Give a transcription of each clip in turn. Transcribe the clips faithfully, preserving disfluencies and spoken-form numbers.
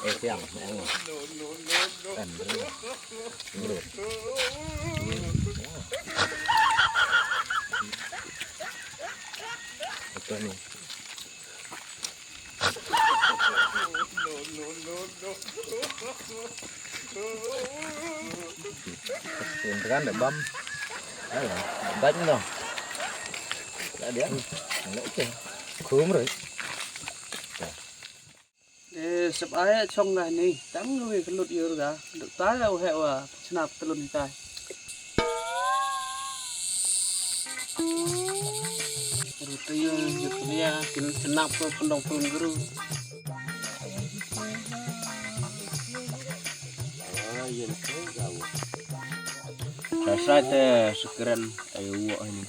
Eh, siang, siang. Kan, bener. Bener. Betul ni. Kan dah bam. Ayo, baik ni dah. Dah dia. Okey. Khum re. Eh, sep ai chong ga ni, tang ngi ka lut ïur ga, lut ta ga u heh wa, chnap tlun tai. Ru te ïur, ïur te nia, kin chnap ko pendong pun guru. Sa sa te sekeren, ayo wok ini.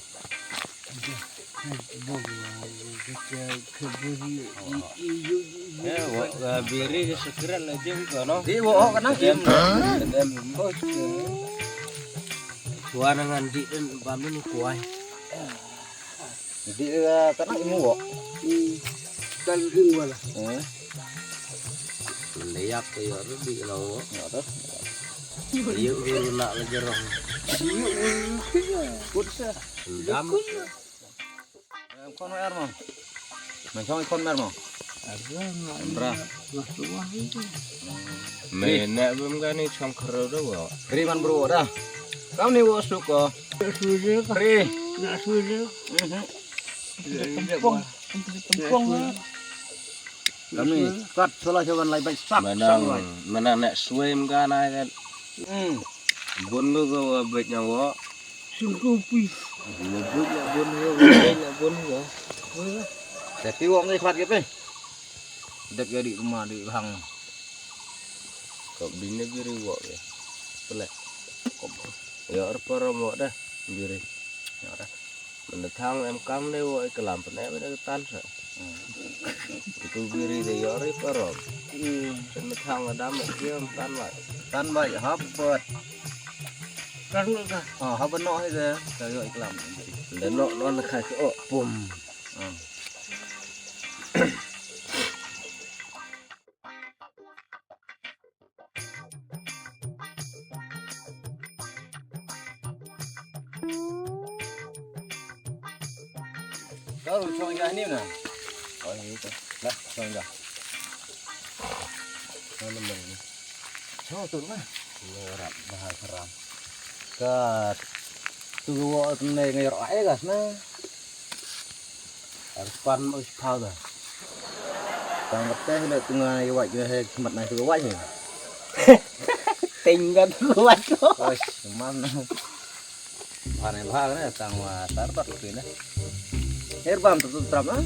Eh, wok, eh, biri ke sekeren aja ko, no? Di wok, oh, kenang. Dem, dem. Kuan ngan di den, bam ni kuai. Di, eh, kenang imu wok. Kan ing wala. Eh. Leyak ke yor di lo wok. Ya, terus. Yu, yu, nak lagi rong. Yu, yu, yu. Put sa. Dam. Em, khon mer mo. Men chong khon mer mo. Bra. Me ne bum ga ni chong khro do wo. Ri man bro da. Kam ni wo su ko. Ri. Na su de. Mhm. Pong. Pong. Kami kat sola jawan lai bai sak. Menang, menang nek swim ga na kan. Hmm. Bun lu ga wa bek nyawa. Sungkupi. Wa bek ya bun lu, wa bek ya bun lu. Tapi wong ni khat ke pe. Dep ya di rumah di bang. Kop bini biri wok ya. Pelek. Kop. Ya, er, para wok dah. Biri. Ya, dah. Mendetang em kam deh wok, eh, kelam pene, pene ketan sa. Hmm. Itu biri deh, ya, er, para. Hmm. Mendetang ada mek dia, em tan wai. Tan wai, hapet. Kan dah. Ah, hapet noh itu, saya iklam. Dan nok non kai ke ok, pum. Ah. Kau chong jah ni na. Oh, ini tu. Lah, chong jah. Mana mana ni? Chong tu mah. Ngerap bahal seram. Kat tu gua tu ni ngajar ai gas na. Harus pan mau sepau dah. Tang kata le tengah iwak je hai khmat nai tu wak ni. Tinggal tu wak tu. Oi, man. Bhan bhan na tang wa tar bat tu na. Her bam tu tu trap na.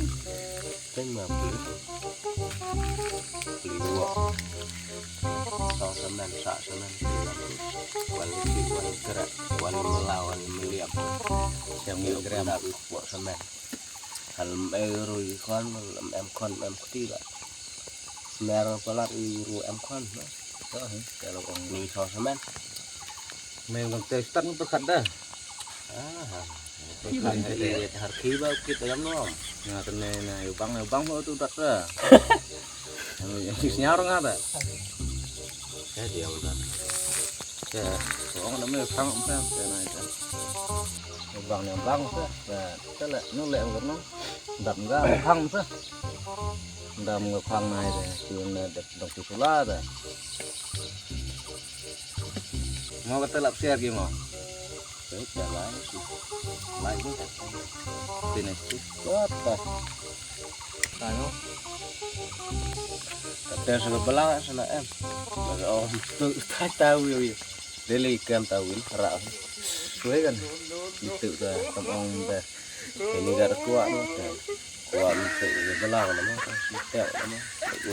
Teng ma pli. Pli dua. Tong semen, sa semen. Wal ki wal kera, wal mela, wal meliam. Yang meliam. Wal semen. Hal em ei ru i khon, hal em em khon, em kti ba. Mer palat i ru em khon, no? To, he, kalau ong ni so semen. Me ngam te start ngi perkat dah. Ah, ha. Perkat i har ki ba kit dalam nom. Nga tene na, yu bang, yu bang ho tu dat dah. Yang sis nyar nga dah. Ya, dia udah. Ya, ong na me pang, pang, pang, na itu. Bang ne bang sa, sa, sa le, nu le ngur nu. Dam ga khang sa. Dam ga khang nai de, siung ne de dong tu sula de. Mo ka telap siar ki mo. Te jalan. Mai ni. Finish tu. Apa? Ano? Kata sa belang sana em. Bagi om tu ta ta wi wi. Deli kem ta win ra. Suai kan. Itu ta tam ong ta. Ini ga kuat no ta. Kuat itu belang nama ta. Kita nama.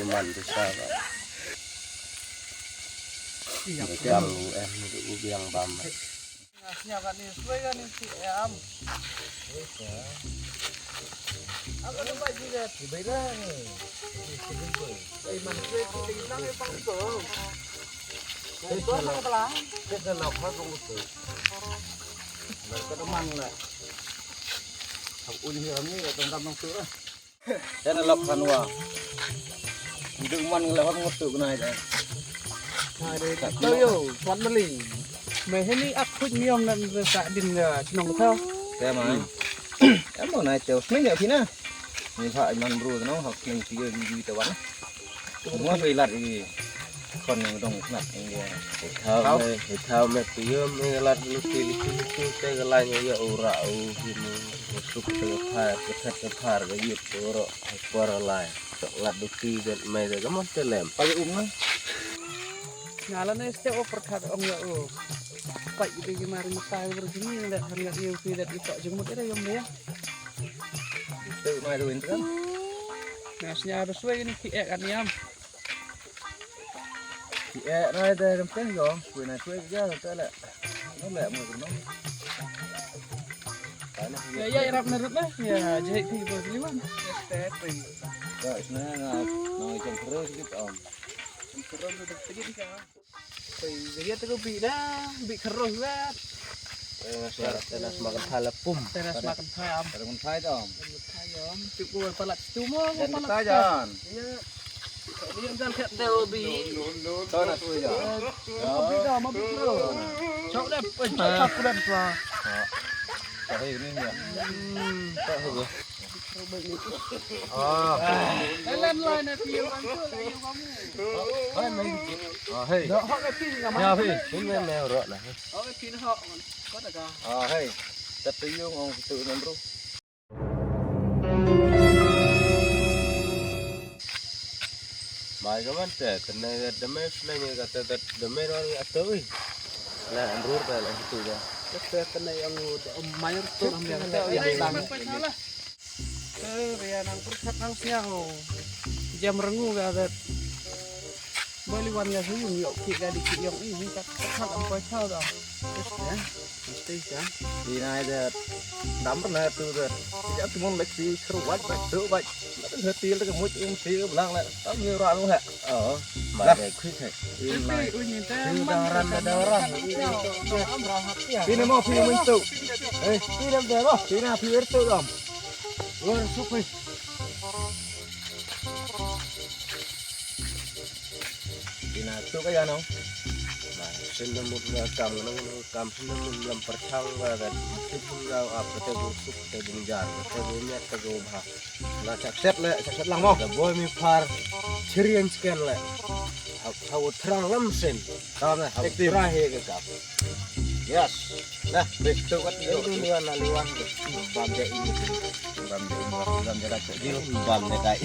Iman tu sa ba. Kem em tu biang bam. Ngas nya kan ni suai kan ni si em. Apa nampak juga? Di beda ni. Di sini pun. Eh, mana suai kita hilang ya pang tu. Itu apa belang? Kita nak masuk tu. Mereka teman lah. Aku ni kami ya tentang masuk lah. Te na lok khanwa. Duk man ngi la hok ngut tu kena aja. Hai dei. Tau yo, selamat beli. Meh ni ak khuid miong nan sa din, eh, chnong tau. Te ma. Em mo nai teu. Sneng ya phi na. Ni ha man bru no hok sneng ti yo ju ju te wan. Mo so ilat i. Kon nang dong snap ni ya. Thau me, thau me ti yo me lat lu ti lu ti lu ti te ga lai ya ura u hinu. Suk te ga phar, ke phet ke phar ga yut uro. Por lai. Sok lat du ti ga mai te ga mon te lem. Pagi um na. Nga la ne ste o perkhat ong ya o. Pai ite ki mari mata ber sini le han ngat yeu pi dat ito jengmut ira yom ya. Te mai tu intra. Nga snya ber suai ni ki ek an yam. Ki ek na de ram te yo, kui na kui ga te le. No le mo no. Ya ya irap na rut na. Ya jai pi bo sini man. Ste pi. Ka isna nga na jong kro sikit om. Kro na dak tigit ka. Oi, dia tu bi na, bi kro ga. Eh, suara tenas makan phala pum. Tenas makan phala. Ada mun phai dong. Phai dong. Cukup palat cuma dan palat kita jan. Ya. Dia kan kat dia bi. Tuh na suya. Mau bi dah, mau bi kro. Cok deh, eh, cok cok deh tu. Tahu ini ya. Hmm. Tahu. Ah. Lain lain na phi ban tu la yu kamu. Hai mai. Ah, hei. Dah hok na phi nga mai. Ya phi. Phi mai mai ro na. Hok na phi na hok. Ko ta ka. Ah, hei. Tat tu yung ong tu nan bro. Mai ka man te, te ne de me sne ne ka te de me ro ni atu ui. La an rur ka la tu ja. Te te ne yang mai tu am yang te yang. Te ya nang pyrkhat nang sñiaw. Jam rngu ka dat. Bali wan nga suyung yok ki ka di ki yong i ni ka ka ka am poi chao da. Mesti ya. Di nai dat. Dam pernah tu dat. Ya tu mon lek si seru wat bat tu bat. Mesti hati lek muj um si belang lek. Tam ni ran lek. Oh. Mai dai khuid hai. In lai. Ui ni ta. Dang ran da ran. Pina mo pina mun tu. Eh, pina da mo. Pina pina tu dam. Wan supi. Pina tu ka ya no. Ba, shin da mut nga kam nga nga kam shin da mut lam perchang ba ga. Shin da ap ka te bu suk te ding jar ka te bu nyat ka bu bha. Na chak set le chak set lang mo. Da boy mi par chirian sken le. Hau hau trang lam sen. Tam na hau trai he ka kap. Yes. Nah, bes tu kat ni. Liwan na liwan. Bam de ini. Bam de ini. Bam de kat ni. Bam de kai.